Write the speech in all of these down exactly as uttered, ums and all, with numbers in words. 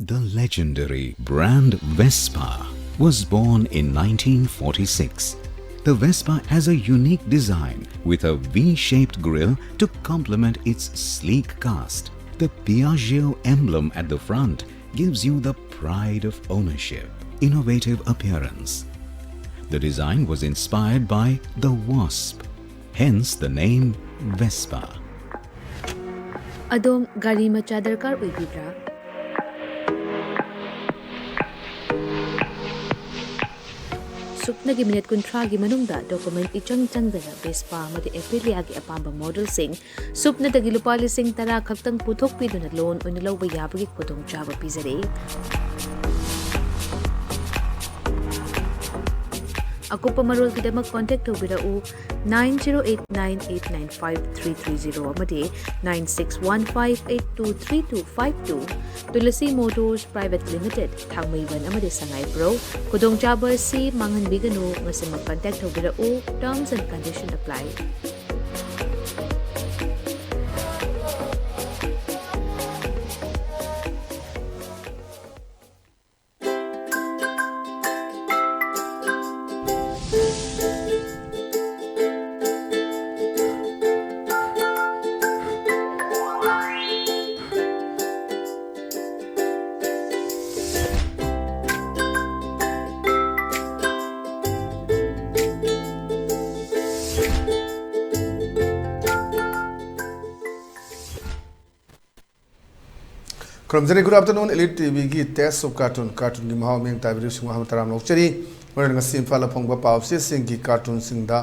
The legendary brand Vespa was born in nineteen forty-six. The Vespa has a unique design with a V-shaped grille to complement its sleek cast. The Piaggio emblem at the front gives you the pride of ownership, innovative appearance. The design was inspired by the wasp, hence the name Vespa. ꯑꯗꯣꯝ ꯒꯥꯔꯤ ꯃꯆꯥ ꯗꯔꯀꯥꯔ ꯑꯣꯏꯕꯤꯕ꯭ꯔꯥ? ꯁꯨꯞꯅꯒꯤ minute ꯀꯨꯟꯊ꯭ꯔꯥꯒꯤ ꯃꯅꯨꯡꯗ document ꯏꯆꯪ ꯆꯪꯗꯅ Vespa ꯑꯃꯗꯤ ꯑꯦꯄ꯭ꯔꯤꯂꯤꯌꯥꯒꯤ ꯑꯄꯥꯝꯕ ꯃꯣꯗꯦꯜꯁꯤꯡ ꯁꯨꯞꯅꯗꯒꯤ ꯂꯨꯄꯥ ꯂꯤꯁꯤꯡ ꯇꯔꯥ ꯈꯛꯇꯪ ꯄꯨꯊꯣꯛꯄꯤꯗꯨꯅ ꯂꯣꯟ ꯑꯣꯏꯅ ꯂꯧꯕ ꯌꯥꯕꯒꯤ ꯈꯨꯗꯣꯡꯆꯥꯕ ꯄꯤꯖꯔꯤ꯫ ꯑꯀꯨꯞꯄ ꯃꯔꯣꯜꯒꯤꯗꯃꯛ ꯀꯣꯟꯇꯦꯛ ꯇꯧꯕꯤꯔꯛꯎ nine zero eight nine eight nine five three three zero ꯑꯃꯗꯤ nine six one five eight two three two five two꯫ Tulsi motors private limited, Thangmeiband ꯑꯃꯗꯤ ꯁꯉꯥꯏꯄ꯭ꯔꯧ꯫ ꯈꯨꯗꯣꯡꯆꯥꯕ ꯑꯁꯤ ꯃꯥꯡꯍꯟꯕꯤꯒꯅꯨ, ꯉꯁꯤꯃꯛ ꯀꯟꯇꯦꯛ ꯇꯧꯕꯤꯔꯛꯎ꯫ Terms and condition apply꯫ ꯈꯨꯔꯨꯝꯖꯔꯤ꯫ Good afternoon, Elite T ꯚꯤꯒꯤ Taste of Cartoon, ꯀꯥꯔꯇꯨꯟꯒꯤ ꯃꯍꯥꯎ ꯃꯤꯠꯌꯦꯡ ꯇꯥꯕꯤꯔꯤꯕꯁꯤꯡꯕꯨ ꯍꯔꯥꯎ ꯇꯔꯥꯝꯅ ꯑꯣꯛꯆꯔꯤ꯫ ꯃꯔꯨꯑꯣꯏꯅ ꯉꯁꯤ ꯏꯝꯐꯥꯜꯗ ꯐꯣꯡꯕ ꯄꯥꯎꯆꯦꯁꯤꯡꯒꯤ ꯀꯥꯔꯇꯨꯟꯁꯤꯡꯗ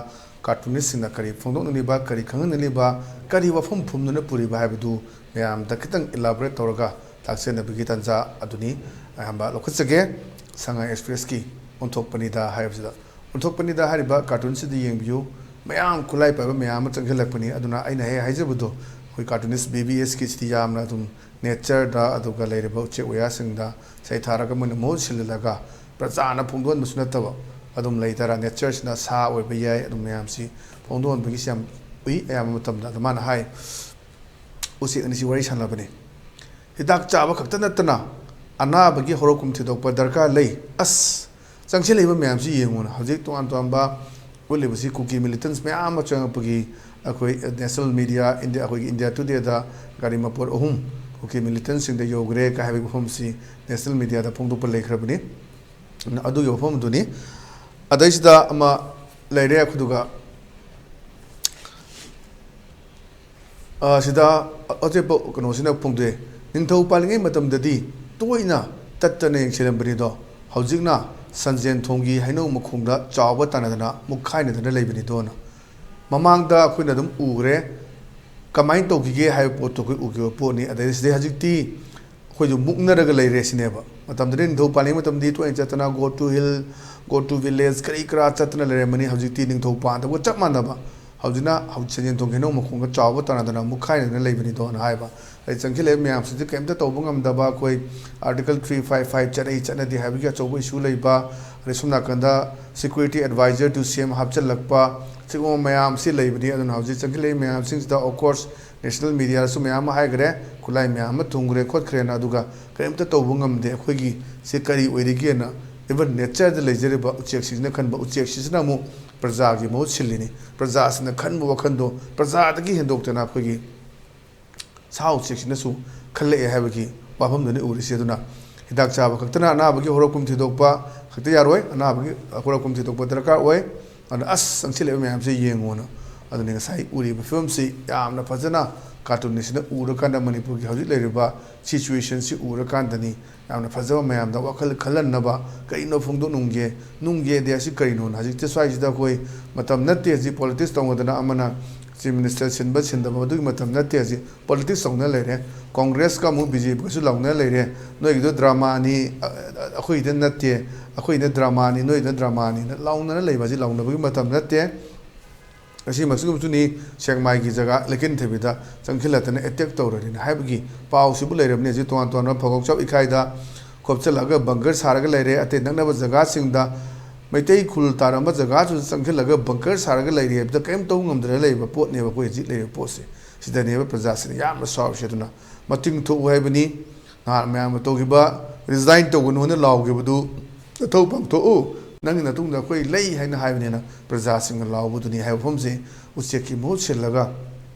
ꯀꯥꯔꯇꯨꯅꯤꯁꯁꯤꯡꯅ ꯀꯔꯤ ꯐꯣꯡꯗꯣꯛꯅꯤꯡꯂꯤꯕ, ꯀꯔꯤ ꯈꯪꯍꯟꯅꯤꯡꯂꯤꯕ, ꯀꯔꯤ ꯋꯥꯐꯝ ꯐꯨꯝꯗꯨꯅ ꯄꯨꯔꯤꯕ ꯍꯥꯏꯕꯗꯨ ꯃꯌꯥꯝꯗ ꯈꯤꯇꯪ elaborate ꯇꯧꯔꯒ ꯇꯥꯛꯆꯅꯕꯒꯤ ꯇꯥꯟꯖꯥ ꯑꯗꯨꯅꯤ ꯑꯌꯥꯝꯕ ꯂꯧꯈꯠꯆꯒꯦ꯫ ꯁꯉꯥꯏ ꯑꯦꯛꯁꯄ꯭ꯔꯦꯁꯀꯤ ꯑꯣꯟꯊꯣꯛꯄꯅꯤꯗ ꯍꯥꯏꯕꯁꯤꯗ ꯑꯣꯟꯊꯣꯛꯄꯅꯤꯗ ꯍꯥꯏꯔꯤꯕ ꯀꯥꯔꯇꯨꯟꯁꯤꯗ ꯌꯦꯡꯕꯤꯌꯨ꯫ ꯃꯌꯥꯝ ꯈꯨꯠꯂꯥꯏ ꯄꯥꯏꯕ ꯃꯌꯥꯝ ꯑꯃ ꯆꯪꯁꯤꯜꯂꯛꯄꯅꯤ꯫ ꯑꯗꯨꯅ ꯑꯩꯅ ꯍꯦꯛ ꯍꯥꯏꯖꯕꯗꯣ, ꯑꯩꯈꯣꯏ ꯀꯥꯔꯇꯨꯅꯤꯁ ꯕꯤ ꯕꯤ ꯑꯦꯁꯀꯤꯁꯤꯗꯤ ꯌꯥꯝꯅ ꯑꯗꯨꯝ ꯅꯦꯆꯔꯗ, ꯑꯗꯨꯒ ꯂꯩꯔꯤꯕ ꯎꯆꯦꯛ ꯋꯥꯌꯥꯁꯤꯡꯗ ꯁꯩꯊꯥꯔꯒ ꯃꯣꯏꯅ ꯃꯍꯨꯠ ꯁꯤꯜꯍꯜꯂꯒ ꯄ꯭ꯔꯖꯥꯅ ꯐꯣꯡꯗꯣꯛꯍꯟꯕꯁꯨ ꯅꯠꯇꯕ, ꯑꯗꯨꯝ ꯂꯩꯇꯥꯔꯥ, ꯅꯦꯆꯔꯁꯤꯅ ꯁꯥ ꯑꯣꯏꯕ ꯌꯥꯏ, ꯑꯗꯨꯝ ꯃꯌꯥꯝꯁꯤ ꯐꯣꯡꯗꯣꯛꯍꯟꯕꯒꯤꯁꯤ ꯌꯥꯝ ꯎꯏ꯫ ꯑꯌꯥꯝꯕ ꯃꯇꯝꯗ ꯑꯗꯨ ꯃꯥꯅ ꯍꯥꯏ, ꯎꯆꯦꯛ ꯑꯅꯤꯁꯤ ꯋꯥꯔꯤ ꯁꯥꯟꯅꯕꯅꯤ꯫ ꯍꯤꯗꯥꯛ ꯆꯥꯕ ꯈꯛꯇ ꯅꯠꯇꯅ ꯑꯅꯥꯕꯒꯤ ꯍꯧꯔꯛꯐꯝ ꯊꯤꯗꯣꯛꯄ ꯗꯔꯀꯥꯔ ꯂꯩ꯫ ꯑꯁ, ꯆꯪꯁꯤꯜꯂꯛꯏꯕ ꯃꯌꯥꯝꯁꯤ ꯌꯦꯡꯉꯨꯅ, ꯍꯧꯖꯤꯛ ꯇꯣꯉꯥꯟ ꯇꯣꯉꯥꯟꯕ ꯎꯠꯂꯤꯕꯁꯤ ꯀꯨꯀꯤ militants ꯃꯌꯥꯝ ꯑꯃ ꯆꯪꯉꯛꯄꯒꯤ ꯑꯩꯈꯣꯏ national media, ꯏꯟꯗꯤꯌꯥ, ꯑꯩꯈꯣꯏꯒꯤ India Today ꯗ ꯒꯥꯔꯤ ꯃꯄꯣꯠ ꯑꯍꯨꯝ ꯀꯨꯀꯤ militant ꯁꯤꯡꯗ ꯌꯧꯈ꯭ꯔꯦ ꯀ ꯍꯥꯏꯕꯒꯤ ꯋꯥꯐꯝꯁꯤ national media ꯗ ꯐꯣꯡꯗꯣꯛꯄ ꯂꯩꯈ꯭ꯔꯕꯅꯤ꯫ ꯑꯗꯨꯒꯤ ꯋꯥꯐꯝꯗꯨꯅꯤ꯫ ꯑꯗꯩꯁꯤꯗ ꯑꯃ ꯂꯩꯔꯦ, ꯑꯗꯨꯒ ꯑ, ꯁꯤꯗ ꯑꯆꯦꯠꯄ ꯀꯩꯅꯣꯁꯤꯅ ꯐꯣꯡꯗꯣꯛꯑꯦ꯫ ꯅꯤꯡꯊꯧ ꯄꯥꯜꯂꯤꯉꯩ ꯃꯇꯝꯗꯗꯤ ꯇꯣꯏꯅ ꯇꯠꯇꯅ ꯌꯦꯡꯁꯤꯜꯂꯝꯕꯅꯤꯗꯣ, ꯍꯧꯖꯤꯛꯅ ꯁꯟꯖꯦꯟ ꯊꯣꯡꯒꯤ ꯍꯩꯅꯧ ꯃꯈꯣꯡꯗ ꯆꯥꯎꯕ ꯇꯥꯅꯗꯅ ꯃꯨꯛꯈꯥꯏꯅꯗꯅ ꯂꯩꯕꯅꯤꯗꯣꯅ꯫ ꯃꯃꯥꯡꯗ ꯑꯩꯈꯣꯏꯅ ꯑꯗꯨꯝ ꯎꯈ꯭ꯔꯦ, ꯀꯃꯥꯏꯅ ꯇꯧꯈꯤꯒꯦ ꯍꯥꯏꯕ ꯄꯣꯠꯇꯣ ꯑꯩꯈꯣꯏ ꯎꯈꯤꯕ ꯄꯣꯠꯅꯤ꯫ ꯑꯗꯩ ꯁꯤꯗꯩ ꯍꯧꯖꯤꯛꯇꯤ ꯑꯩꯈꯣꯏꯁꯨ ꯃꯨꯛꯅꯔꯒ ꯂꯩꯔꯦ ꯁꯤꯅꯦꯕ꯫ ꯃꯇꯝꯗꯨꯗ ꯅꯤꯡꯊꯧ ꯄꯥꯜꯂꯤꯉꯩ ꯃꯇꯝꯗꯤ ꯇꯣꯏꯅ ꯆꯠꯇꯅ go to hill, go to village, ꯀꯔꯤ ꯀꯔꯥ ꯆꯠꯇꯅ ꯂꯩꯔꯝꯕꯅꯤ꯫ ꯍꯧꯖꯤꯛꯇꯤ ꯅꯤꯡꯊꯧ ꯄꯥꯟꯗꯕꯒ ꯆꯞ ꯃꯥꯟꯅꯕ꯫ ꯍꯧꯖꯤꯛꯅ ꯍꯧꯖꯤꯛ ꯁꯟꯖꯦꯟ ꯊꯣꯡ ꯍꯩꯅꯧ ꯃꯈꯣꯡꯒ ꯆꯥꯎꯕ ꯇꯥꯅꯗꯅ ꯃꯨꯛꯈꯥꯏꯅꯗꯅ ꯂꯩꯕꯅꯤꯗꯣꯅ ꯍꯥꯏꯕ꯫ ꯑꯗꯩ ꯆꯪꯁꯤꯜꯂꯛꯏꯕ ꯃꯌꯥꯝꯁꯤꯗꯤ ꯀꯔꯤꯝꯇ ꯇꯧꯕ ꯉꯝꯗꯕ, ꯑꯩꯈꯣꯏ Article three five five ꯆꯠꯅꯩ ꯆꯠꯅꯗꯦ ꯍꯥꯏꯕꯒꯤ ꯑꯆꯧꯕ issue ꯂꯩꯕ, ꯑꯗꯩ ꯁꯣꯝ ꯅꯥꯀꯟꯗ security advisor to C M ꯍꯥꯞꯆꯤꯜꯂꯛꯄ, ꯁꯤꯒꯨꯝꯕ ꯃꯌꯥꯝꯁꯤ ꯂꯩꯕꯅꯤ꯫ ꯑꯗꯨꯅ ꯍꯧꯖꯤꯛ ꯆꯪꯁꯤꯜꯂꯛꯏꯕ ꯃꯌꯥꯝꯁꯤꯡꯁꯤꯗ, of course, national media ꯗꯁꯨ ꯃꯌꯥꯝ ꯑꯃ ꯍꯥꯏꯈ꯭ꯔꯦ, ꯈꯨꯠꯂꯥꯏ ꯃꯌꯥꯝ ꯑꯃ ꯊꯨꯡꯈ꯭ꯔꯦ ꯈꯣꯠꯈ꯭ꯔꯦꯅ, ꯑꯗꯨꯒ ꯀꯔꯤꯝꯇ ꯇꯧꯕ ꯉꯝꯗꯦ꯫ ꯑꯩꯈꯣꯏꯒꯤ ꯁꯤ ꯀꯔꯤ ꯑꯣꯏꯔꯤꯒꯦꯅ even nature ꯗ ꯂꯩꯖꯔꯤꯕ ꯎꯆꯦꯛꯁꯤꯡꯁꯤꯅ ꯈꯟꯕ, ꯎꯆꯦꯛꯁꯤꯡꯁꯤꯅ ꯑꯃꯨꯛ ꯄ꯭ꯔꯖꯥꯒꯤ ꯃꯍꯨꯠ ꯁꯤꯜꯂꯤꯅꯤ꯫ ꯄ꯭ꯔꯖꯥꯁꯤꯡꯅ ꯈꯟꯕ ꯋꯥꯈꯜꯗꯣ ꯄ꯭ꯔꯖꯥꯗꯒꯤ ꯍꯦꯟꯗꯣꯛꯇꯅ ꯑꯩꯈꯣꯏꯒꯤ ꯁꯥ ꯎꯆꯦꯛꯁꯤꯅꯁꯨ ꯈꯜꯂꯛꯑꯦ ꯍꯥꯏꯕꯒꯤ ꯋꯥꯐꯝꯗꯨꯅꯤ ꯎꯔꯤꯁꯦ꯫ ꯑꯗꯨꯅ ꯍꯤꯗꯥꯛ ꯆꯥꯕ ꯈꯛꯇꯅ ꯑꯅꯥꯕꯒꯤ ꯍꯧꯔꯛꯐꯝ ꯊꯤꯗꯣꯛꯄ ꯈꯛꯇ ꯌꯥꯔꯣꯏ, ꯑꯅꯥꯕꯒꯤ ꯍꯧꯔꯛꯐꯝ ꯊꯤꯗꯣꯛꯄ ꯗꯔꯀꯥꯔ ꯑꯣꯏ꯫ ꯑꯗꯨꯅ ꯑꯁ, ꯆꯪꯁꯤꯜꯂꯛꯏꯕ ꯃꯌꯥꯝꯁꯦ ꯌꯦꯡꯉꯣꯅ꯫ ꯑꯗꯨꯅꯤ ꯉꯁꯥꯏ ꯎꯔꯤꯕ ꯐꯤꯕꯝꯁꯤ ꯌꯥꯝꯅ ꯐꯖꯅ cartoon ꯁꯤꯅ ꯎꯔꯀꯥꯟꯗ, ꯃꯅꯤꯄꯨꯔꯒꯤ ꯍꯧꯖꯤꯛ ꯂꯩꯔꯤꯕ situation ꯁꯤ ꯎꯔꯀꯥꯟꯗꯅꯤ ꯌꯥꯝꯅ ꯐꯖꯕ, ꯃꯌꯥꯝꯗ ꯋꯥꯈꯜ ꯈꯜꯍꯟꯅꯕ꯫ ꯀꯔꯤꯅꯣ ꯐꯣꯡꯗꯣꯛꯅꯤꯡꯒꯦ, ꯅꯨꯡꯒꯦꯗꯤ ꯑꯁꯤ ꯀꯔꯤꯅꯣꯅ? ꯍꯧꯖꯤꯛꯇꯤ ꯁ꯭ꯋꯥꯏꯁꯤꯗ ꯑꯩꯈꯣꯏ ꯃꯇꯝ ꯅꯠꯇꯦ꯫ ꯍꯧꯖꯤꯛ politics ꯇꯧꯅꯗꯅ ꯑꯃꯅ chief minister ꯁꯤꯟꯕ ꯁꯤꯟꯗꯕ ꯑꯗꯨꯒꯤ ꯃꯇꯝ ꯅꯠꯇꯦ꯫ ꯍꯧꯖꯤꯛ politics ꯇꯧꯅ ꯂꯩꯔꯦ꯫ ꯀꯣꯡꯒ꯭ꯔꯦꯁꯀ ꯑꯃꯨꯛ BJP ꯒꯁꯨ ꯂꯥꯎꯅ ꯂꯩꯔꯦ꯫ "ꯅꯣꯏꯒꯤꯗꯣ drama ꯅꯤ, ꯑ-, ꯑ-, ꯑꯩꯈꯣꯏꯒꯤꯗ ꯅꯠꯇꯦ, ꯑꯩꯈꯣꯏꯒꯤꯗ drama ꯅꯤ, ꯅꯣꯏꯒꯤꯗ drama ꯅꯤꯅ" ꯂꯥꯎꯅꯅ ꯂꯩꯕ ꯑꯁꯤ ꯂꯥꯎꯅꯕꯒꯤ ꯃꯇꯝ ꯅꯠꯇꯦ꯫ ꯑꯁꯤꯃꯛꯁꯨ ꯁꯦꯛꯃꯥꯏꯒꯤ ꯖꯒꯥ ꯂꯩꯀꯦꯟꯊꯕꯤꯗ ꯆꯪꯁꯤꯜꯂꯛꯇꯅ attack ꯇꯧꯔꯅꯤꯅ ꯍꯥꯏꯕꯒꯤ ꯄꯥꯎꯁꯤꯕꯨ ꯂꯩꯔꯕꯅꯤ꯫ ꯍꯧꯖꯤꯛ ꯇꯣꯉꯥꯟ ꯇꯣꯉꯥꯟꯕ ꯐꯧꯒꯣꯛꯆꯥꯎ ꯏꯀꯥꯏꯗ ꯈꯣꯞꯆꯜꯂꯛꯑꯒ bunker ꯁꯥꯔꯒ ꯂꯩꯔꯦ꯫ ꯑꯇꯩ ꯅꯛꯅꯕ ꯖꯒꯥꯁꯤꯡꯗ ꯃꯩꯇꯩ ꯈꯨꯜ ꯇꯥꯔꯝꯕ ꯖꯒꯥꯁꯤꯡꯗ ꯆꯪꯁꯤꯜꯂꯒ bunker ꯁꯥꯔꯒ ꯂꯩꯔꯤ ꯍꯥꯏꯕꯗ ꯀꯔꯤꯝ ꯇꯧꯕ ꯉꯝꯗꯅ ꯂꯩꯔꯤꯕ ꯄꯣꯠꯅꯦꯕ ꯑꯩꯈꯣꯏ ꯍꯧꯖꯤꯛ ꯂꯩꯔꯤꯕ ꯄꯣꯠꯁꯦ꯫ ꯁꯤꯗꯅꯦꯕ ꯄ꯭ꯔꯖꯥꯁꯤꯡꯅ ꯌꯥꯝꯅ ꯁꯥꯎꯔꯤꯁꯦ꯫ ꯑꯗꯨꯅ ꯃꯇꯤꯡ ꯊꯣꯛꯎ ꯍꯥꯏꯕꯅꯤ꯫ ꯅꯍꯥꯟ ꯃꯌꯥꯝꯅ ꯇꯧꯈꯤꯕ ꯔꯤꯖꯥꯏꯟ ꯇꯧꯒꯅꯨ ꯍꯥꯏꯅ ꯂꯥꯎꯈꯤꯕꯗꯨ ꯅꯊꯧ ꯄꯥꯡꯊꯣꯛꯎ, ꯅꯪꯒꯤ ꯃꯇꯨꯡꯗ ꯑꯩꯈꯣꯏ ꯂꯩ ꯍꯥꯏꯅ ꯍꯥꯏꯕꯅꯤꯅ ꯄ꯭ꯔꯖꯥꯁꯤꯡꯅ ꯂꯥꯎꯕꯗꯨꯅꯤ ꯍꯥꯏꯕ ꯋꯥꯐꯝꯁꯦ ꯎꯆꯦꯛꯀꯤ ꯃꯍꯨꯠ ꯁꯤꯜꯂꯒ,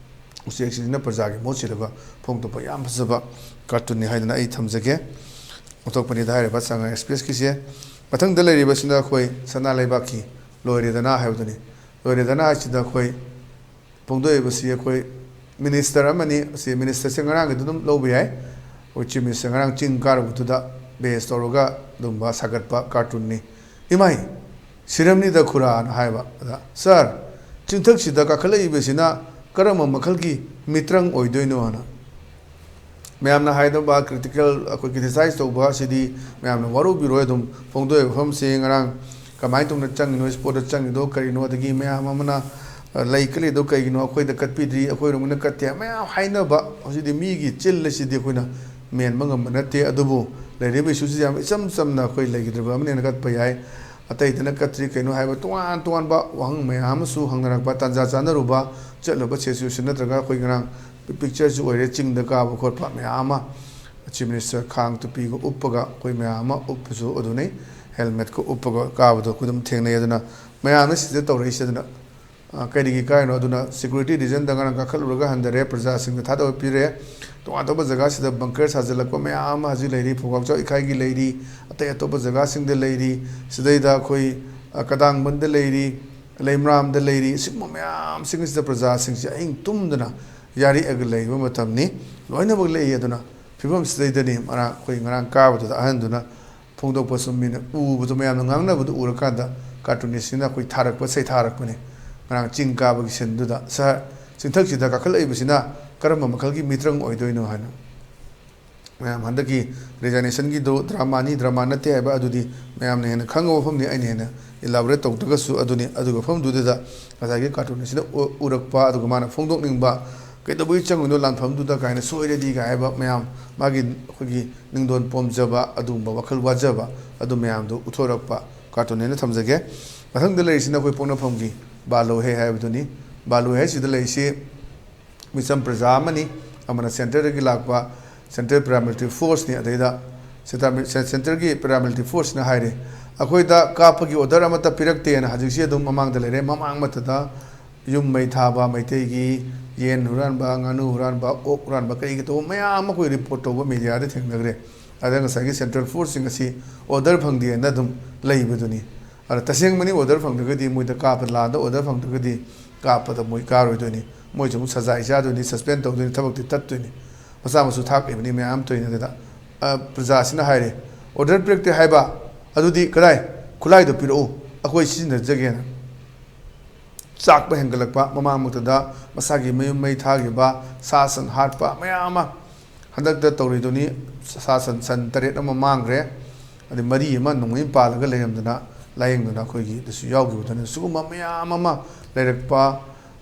ꯎꯆꯦꯛꯁꯤꯡꯁꯤꯅ ꯄ꯭ꯔꯖꯥꯒꯤ ꯃꯍꯨꯠ ꯁꯤꯜꯂꯒ ꯐꯣꯡꯗꯣꯛꯄ ꯌꯥꯝ ꯐꯖꯕ ꯀꯥꯔꯇꯨꯟꯅꯤ ꯍꯥꯏꯗꯅ ꯑꯩ ꯊꯝꯖꯒꯦ꯫ ꯑꯣꯟꯊꯣꯛꯄꯅꯤꯗ ꯍꯥꯏꯔꯤꯕ ꯆꯥꯉꯥ ꯑꯦꯛꯁꯄ꯭ꯔꯦꯁꯀꯤꯁꯦ꯫ ꯃꯊꯪꯗ ꯂꯩꯔꯤꯕꯁꯤꯅ ꯑꯩꯈꯣꯏ ꯁꯅꯥ ꯂꯩꯕꯥꯛꯀꯤ ꯂꯣꯏꯔꯦꯗꯅ ꯍꯥꯏꯕꯗꯨꯅꯤ꯫ ꯂꯣꯏꯔꯦꯗꯅ ꯍꯥꯏꯁꯤꯗ ꯑꯩꯈꯣꯏ ꯐꯣꯡꯗꯣꯛꯏꯕꯁꯤ ꯑꯩꯈꯣꯏ ꯃꯤꯅꯤꯁꯇꯔ ꯑꯃꯅꯤ꯫ ꯑꯁꯤ ꯃꯤꯅꯤꯁꯇꯔꯁꯦ ꯉꯔꯥꯡꯒꯤꯗꯨ ꯑꯗꯨꯝ ꯂꯧꯕ ꯌꯥꯏ꯫ ꯑꯩꯈꯣꯏ ꯆꯤꯐ ꯃꯤꯅꯤꯁꯇꯔ ꯉꯔꯥꯡ ꯆꯤꯡ ꯀꯥꯔꯨꯕꯗꯨꯗ ꯕꯦꯁ ꯇꯧꯔꯒ ꯑꯗꯨꯝꯕ ꯁꯥꯒꯠꯄ ꯀꯥꯔꯇꯨꯟꯅꯤ꯫ "ꯏꯃꯥꯏ, ꯁꯤꯔꯝꯅꯤꯗ ꯈꯨꯔꯥꯅ" ꯍꯥꯏꯕ꯫ ꯑꯗ, "ꯁꯥꯔ, ꯆꯤꯡꯊꯛꯁꯤꯗ ꯀꯥꯈꯠꯂꯛꯏꯕꯁꯤꯅ ꯀꯔꯝꯕ ꯃꯈꯜꯒꯤ ꯃꯤꯇ꯭ꯔꯪ ꯑꯣꯏꯗꯣꯏꯅꯣ?" ꯍꯥꯏꯅ ꯃꯌꯥꯝꯅ ꯍꯥꯏꯗꯧꯕ, ꯀ꯭ꯔꯤꯇꯤꯀꯦꯜ, ꯑꯩꯈꯣꯏ ꯀ꯭ꯔꯤꯇꯤꯁꯥꯏꯁ ꯇꯧꯕ ꯑꯁꯤꯗꯤ ꯃꯌꯥꯝꯅ ꯋꯥꯔꯧꯕꯤꯔꯣꯏ꯫ ꯑꯗꯨꯝ ꯐꯣꯡꯗꯣꯛꯏꯕ ꯋꯥꯐꯝꯁꯤ ꯉꯔꯥꯡ ꯀꯃꯥꯏꯅ ꯇꯧꯅ ꯆꯪꯉꯤꯅꯣ, ꯁ꯭ꯄꯣꯠꯇ ꯆꯪꯉꯤꯗꯣ ꯀꯔꯤꯅꯣ, ꯑꯗꯒꯤ ꯃꯌꯥꯝ ꯑꯃꯅ, ꯑ, ꯂꯩ ꯀꯠꯂꯤꯗꯣ ꯀꯩꯒꯤꯅꯣ, ꯑꯩꯈꯣꯏꯗ ꯀꯠꯄꯤꯗ꯭ꯔꯤ, ꯑꯩꯈꯣꯏꯔꯣꯝꯒꯤꯅ ꯀꯠꯇꯦ, ꯃꯌꯥꯝ ꯍꯥꯏꯅꯕ꯫ ꯍꯧꯖꯤꯛꯇꯤ ꯃꯤꯒꯤ ꯆꯤꯜ ꯑꯁꯤꯗꯤ ꯑꯩꯈꯣꯏꯅ ꯃꯦꯟꯕ ꯉꯝꯕ ꯅꯠꯇꯦ꯫ ꯑꯗꯨꯕꯨ ꯂꯩꯔꯤꯕ ꯏꯁꯨꯁꯤꯗ ꯌꯥꯝ ꯏꯆꯝ ꯆꯝꯅ ꯑꯩꯈꯣꯏ ꯂꯩꯈꯤꯗ꯭ꯔꯕ ꯑꯃꯅꯦꯅ ꯀꯠꯄ ꯌꯥꯏ꯫ ꯑꯇꯩꯗꯅ ꯀꯠꯇ꯭ꯔꯤ ꯀꯩꯅꯣ ꯍꯥꯏꯕ ꯇꯣꯉꯥꯟ ꯇꯣꯉꯥꯟꯕ ꯋꯥꯍꯪ ꯃꯌꯥꯝ ꯑꯃꯁꯨ ꯍꯪꯅꯔꯛꯄ, ꯇꯥꯟꯖꯥ ꯆꯥꯅꯔꯨꯕ, ꯆꯠꯂꯨꯕ ꯁꯤꯆꯨꯋꯦꯁꯟ ꯅꯠꯇ꯭ꯔꯒ ꯑꯩꯈꯣꯏ ꯉꯔꯥꯡ ꯄꯤꯛꯆꯔꯁꯨ ꯑꯣꯏꯔꯦ, ꯆꯤꯡꯗ ꯀꯥꯕ ꯈꯣꯠꯄ ꯃꯌꯥꯝ ꯑꯃ꯫ ꯆꯤꯐ ꯃꯤꯅꯤꯁꯇꯔ ꯈꯥꯡ ꯇꯨꯄꯤꯒ ꯎꯞꯄꯒ ꯑꯩꯈꯣꯏ ꯃꯌꯥꯝ ꯑꯃ ꯎꯞꯄꯁꯨ ꯑꯗꯨꯅꯤ, ꯍꯦꯜꯃꯦꯠꯀ ꯎꯞꯄꯒ ꯀꯥꯕꯗꯣ ꯑꯩꯈꯣꯏ ꯑꯗꯨꯝ ꯊꯦꯡꯅꯩ꯫ ꯑꯗꯨꯅ ꯃꯌꯥꯝꯅ ꯁꯤꯗ ꯇꯧꯔꯛꯏꯁꯦ꯫ ꯑꯗꯨꯅ, ꯑ, ꯀꯔꯤꯒꯤ ꯀꯥꯏꯅꯣ? ꯑꯗꯨꯅ ꯁꯦꯀ꯭ꯌꯨꯔꯤꯇꯤ ꯔꯤꯖꯟꯗ ꯉꯔꯥꯡ ꯀꯥꯈꯠꯂꯨꯔꯒ ꯍꯟꯊꯔꯦ, ꯄ꯭ꯔꯖꯥꯁꯤꯡꯗ ꯊꯥꯗꯕ ꯄꯤꯔꯦ꯫ ꯇꯣꯉꯥꯟ ꯇꯣꯉꯥꯟꯕ ꯖꯒꯥꯁꯤꯗ ꯕꯪꯀꯔ ꯁꯥꯖꯤꯜꯂꯛꯄ ꯃꯌꯥꯝ ꯑꯃ ꯍꯧꯖꯤꯛ ꯂꯩꯔꯤ, ꯐꯧꯕꯥꯛꯆꯥꯎ ꯏꯀꯥꯏꯒꯤ ꯂꯩꯔꯤ, ꯑꯇꯩ ꯑꯇꯣꯞꯄ ꯖꯒꯥꯁꯤꯡꯗ ꯂꯩꯔꯤ, ꯁꯤꯗꯩꯗ ꯑꯩꯈꯣꯏ, ꯑ, ꯀꯗꯥꯡꯕꯟꯗ ꯂꯩꯔꯤ, ꯂꯩꯃꯔꯥꯝꯗ ꯂꯩꯔꯤ꯫ ꯁꯤꯒꯨꯝꯕ ꯃꯌꯥꯝꯁꯤꯡꯁꯤꯗ ꯄ꯭ꯔꯖꯥꯁꯤꯡꯁꯤ ꯑꯍꯤꯡ ꯇꯨꯝꯗꯅ ꯌꯥꯔꯦꯛꯑꯒ ꯂꯩꯕ ꯃꯇꯝꯅꯤ꯫ ꯂꯣꯏꯅꯃꯛ ꯂꯩ꯫ ꯑꯗꯨꯅ ꯐꯤꯕꯝꯁꯤꯗꯩꯗꯅꯤ ꯉꯔꯥꯡ, ꯑꯩꯈꯣꯏ ꯉꯔꯥꯡ ꯀꯥꯕꯗꯨꯗ ꯑꯍꯟꯗꯨꯅ ꯐꯣꯡꯗꯣꯛꯄꯁꯨ ꯃꯤꯅ ꯎꯕꯗꯣ, ꯃꯌꯥꯝꯅ ꯉꯥꯡꯅꯕꯗꯨ ꯎꯔꯀꯥꯟꯗ ꯀꯥꯔꯇꯨꯅꯤꯁꯁꯤꯡꯅ ꯑꯩꯈꯣꯏ ꯊꯥꯔꯛꯄ ꯁꯩꯊꯥꯔꯛꯄꯅꯤ꯫ ꯉꯔꯥꯡ ꯆꯤꯡ ꯀꯥꯕꯒꯤ ꯁꯤꯟꯗꯨꯗ, "ꯁꯥꯔ, ꯆꯤꯡꯊꯛꯁꯤꯗ ꯀꯥꯈꯠꯂꯛꯏꯕꯁꯤꯅ ꯀꯔꯝꯕ ꯃꯈꯜꯒꯤ ꯃꯤꯇ꯭ꯔꯪ ꯑꯣꯏꯗꯣꯏꯅꯣ?" ꯍꯥꯏꯅ꯫ ꯃꯌꯥꯝ ꯍꯟꯗꯛꯀꯤ ꯔꯤꯖꯥꯏꯅꯦꯁꯟꯒꯤꯗꯣ ꯗ꯭ꯔꯃꯥꯅꯤ, ꯗ꯭ꯔꯃꯥ ꯅꯠꯇꯦ ꯍꯥꯏꯕ ꯑꯗꯨꯗꯤ ꯃꯌꯥꯝꯅ ꯍꯦꯟꯅ ꯈꯪꯉꯕ ꯃꯐꯝꯅꯤ, ꯑꯩꯅ ꯍꯦꯟꯅ ꯏꯂꯥꯕꯣꯔꯦꯠ ꯇꯧꯗ꯭ꯔꯒꯁꯨ꯫ ꯑꯗꯨꯅꯤ, ꯑꯗꯨꯒꯤ ꯃꯐꯝꯗꯨꯗ ꯉꯁꯥꯏꯒꯤ ꯀꯥꯔꯇꯨꯟ ꯑꯁꯤꯅ ꯎ-, ꯎꯔꯛꯄ, ꯑꯗꯨꯒ ꯃꯥꯅ ꯐꯣꯡꯗꯣꯛꯅꯤꯡꯕ, "ꯀꯩꯗꯧꯕꯒꯤ ꯆꯪꯉꯤꯅꯣ ꯂꯥꯟꯐꯝꯗꯨꯗ?" ꯀꯥꯏꯅ, "ꯁꯣꯏꯔꯗꯤ?" ꯀꯥꯏ ꯍꯥꯏꯕ ꯃꯌꯥꯝ, ꯃꯥꯒꯤ ꯑꯩꯈꯣꯏꯒꯤ ꯅꯤꯡꯗꯣꯟ ꯄꯣꯝꯖꯕ, ꯑꯗꯨꯒꯨꯝꯕ ꯋꯥꯈꯜ ꯋꯥꯖꯕ ꯑꯗꯨ ꯃꯌꯥꯝꯗꯨ ꯎꯠꯊꯣꯔꯛꯄ ꯀꯥꯔꯇꯨꯟ ꯍꯥꯏꯅ ꯊꯝꯖꯒꯦ꯫ ꯃꯊꯪꯗ ꯂꯩꯔꯤꯁꯤꯅ ꯑꯩꯈꯣꯏ ꯄꯣꯛꯅꯐꯝꯒꯤ ꯕꯥꯂꯨ ꯍꯦ ꯍꯥꯏꯕꯗꯨꯅꯤ꯫ ꯕꯥꯂꯨ ꯍꯦ ꯁꯤꯗ ꯂꯩꯔꯤꯁꯤ ꯃꯤꯆꯝ ꯄ꯭ꯔꯖꯥ ꯑꯃꯅꯤ, ꯑꯃꯅ ꯁꯦꯟꯇꯔꯗꯒꯤ ꯂꯥꯛꯄ ꯁꯦꯟꯇ꯭ꯔꯦꯜ ꯄꯦꯔꯥꯃꯤꯂꯤꯇꯔꯤ ꯐꯣꯔꯁꯅꯤ꯫ ꯑꯗꯩꯗ ꯁꯦꯟꯇ꯭ꯔꯦꯜꯒꯤ ꯄꯦꯔꯥꯃꯤꯂꯤꯇꯔꯤ ꯐꯣꯔꯁꯅ ꯍꯥꯏꯔꯦ, ꯑꯩꯈꯣꯏꯗ ꯀꯥꯞꯄꯒꯤ ꯑꯣꯔꯗꯔ ꯑꯃꯠꯇ ꯄꯤꯔꯛꯇꯦꯅ꯫ ꯍꯧꯖꯤꯛꯁꯤ ꯑꯗꯨꯝ ꯃꯃꯥꯡꯗ ꯂꯩꯔꯦ꯫ ꯃꯃꯥꯡ ꯃꯠꯇꯗ ꯌꯨꯝ ꯃꯩ ꯊꯥꯕ, ꯃꯩꯇꯩꯒꯤ ꯌꯦꯟ ꯍꯨꯔꯥꯟꯕ, ꯉꯥꯅꯨ ꯍꯨꯔꯥꯟꯕ, ꯑꯣꯛ ꯍꯨꯔꯥꯟꯕ, ꯀꯔꯤꯒꯤ ꯇꯧꯕ ꯃꯌꯥꯝ ꯑꯃ ꯑꯩꯈꯣꯏ ꯔꯤꯄꯣꯔꯠ ꯇꯧꯕ ꯃꯦꯗꯤꯌꯥꯗ ꯊꯦꯡꯅꯈ꯭ꯔꯦ꯫ ꯑꯗ ꯉꯁꯥꯏꯒꯤ ꯁꯦꯟꯇ꯭ꯔꯦꯜ ꯐꯣꯔꯁꯁꯤꯡ ꯑꯁꯤ ꯑꯣꯔꯗꯔ ꯐꯪꯗꯦꯅ ꯑꯗꯨꯝ ꯂꯩꯕꯗꯨꯅꯤ꯫ ꯑꯗ ꯇꯁꯦꯡꯕꯅꯤ, ꯑꯣꯔꯗꯔ ꯐꯪꯗ꯭ꯔꯒꯗꯤ ꯃꯣꯏꯗ ꯀꯥꯞꯄ, ꯂꯥꯟꯗ ꯑꯣꯔꯗꯔ ꯐꯪꯗ꯭ꯔꯒꯗꯤ ꯀꯥꯞꯄꯗ ꯃꯣꯏ ꯀꯥꯔꯣꯏꯗꯣꯏꯅꯤ꯫ ꯃꯣꯏꯁꯨ ꯑꯃꯨꯛ ꯁꯖꯥꯏ ꯆꯥꯗꯣꯏꯅꯤ, ꯁꯁꯄꯦꯟ ꯇꯧꯗꯣꯏꯅꯤ, ꯊꯕꯛꯇꯤ ꯇꯠꯇꯣꯏꯅꯤ꯫ ꯃꯆꯥ ꯃꯁꯨ ꯊꯥꯛꯂꯤꯕꯅꯤ ꯃꯌꯥꯝ ꯇꯧꯔꯤꯅꯤ꯫ ꯑꯗꯨꯗ, ꯑ, ꯄ꯭ꯔꯖꯥꯁꯤꯅ ꯍꯥꯏꯔꯦ, "ꯑꯣꯔꯗꯔ ꯄꯤꯔꯛꯇꯦ ꯍꯥꯏꯕ, ꯑꯗꯨꯗꯤ ꯀꯗꯥꯏ? ꯈꯨꯠꯂꯥꯏꯗꯣ ꯄꯤꯔꯛꯎ, ꯑꯩꯈꯣꯏ ꯁꯤꯖꯤꯟꯅꯖꯒꯦꯅ"꯫ ꯆꯥꯛꯄ ꯍꯦꯟꯒꯠꯂꯛꯄ, ꯃꯃꯥꯡꯃꯛꯇꯗ ꯃꯁꯥꯒꯤ ꯃꯌꯨꯝ ꯃꯩ ꯊꯥꯈꯤꯕ, ꯁꯥ ꯁꯟ ꯍꯥꯠꯄ ꯃꯌꯥꯝ ꯑꯃ ꯍꯟꯗꯛꯇ ꯇꯧꯔꯤꯗꯨꯅꯤ꯫ ꯁꯥ ꯁꯟ, ꯁꯟ ꯇꯔꯦꯠ ꯑꯃ ꯃꯥꯡꯈ꯭ꯔꯦ꯫ ꯑꯗꯩ ꯃꯔꯤ ꯑꯃ ꯅꯣꯡꯃꯩ ꯄꯥꯜꯂꯒ ꯂꯩꯔꯝꯗꯅ ꯂꯥꯌꯦꯡꯗꯅ ꯑꯩꯈꯣꯏꯒꯤ ꯑꯗꯨꯁꯨ ꯌꯥꯎꯈꯤꯕꯗꯨꯅꯤ꯫ ꯁꯤꯒꯨꯝꯕ ꯃꯌꯥꯝ ꯑꯃ ꯂꯩꯔꯛꯄ,